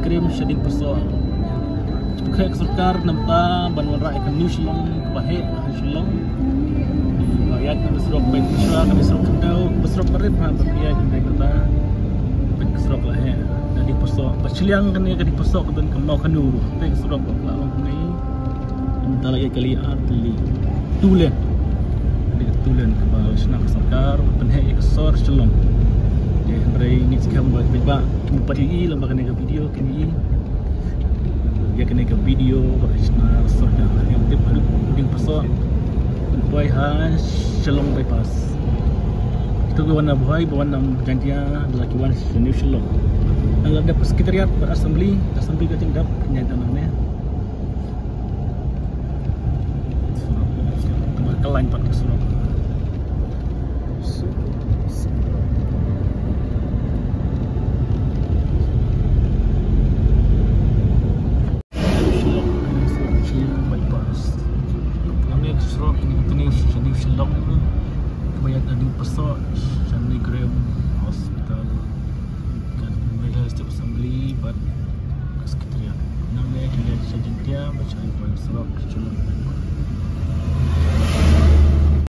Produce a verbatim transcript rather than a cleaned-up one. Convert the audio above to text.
Krim sha Diengpyrsoh. Pynkhih ka sorkar namar ban wanrah ïa ka New Shillong kaba heh ha Shillong. Ba ïaid ka surok Paitbasra, ka surok Khyndew, ka surok Barit ha ba ïaid ka surok la heh. Ka Diengpyrsoh. Ba shiliang kane ka Diengpyrsoh ka don ka Mawkhanu. Ka surok ba la long kane. Mynta la ïa ka li ar tylli. Two lane. Ka dei ka two lane kaba la shna ka sorkar pynheh ïa ka sor Shillong. Te hynrei ngi skhem ba paidbah kim pat ïohi lem bad kane ka video, kin ïohi ïa kane ka video ba ka shna ka sorkar. Ngam tip haduh Diengpyrsoh, pynpoi ha Shillong bypass. Kito ki wan na Bhoi, ba wan na Jaintia, da la ki wan sha New Shillong. Nang la dep secretariat bad assembly, assembly ka jingdap, kin ïaid na ne. Ka line pat ka surok. Bypass. Kane ka surok ini, kane sha New Shillong. Kaba ïaid na Diengpyrsoh sha New Graham Hospital. Ka Meghalayan State Assembly bad ka Secretariat. Nang ne ka ïaid sha Jaintia bad sha Ri Point surok sha Shillong.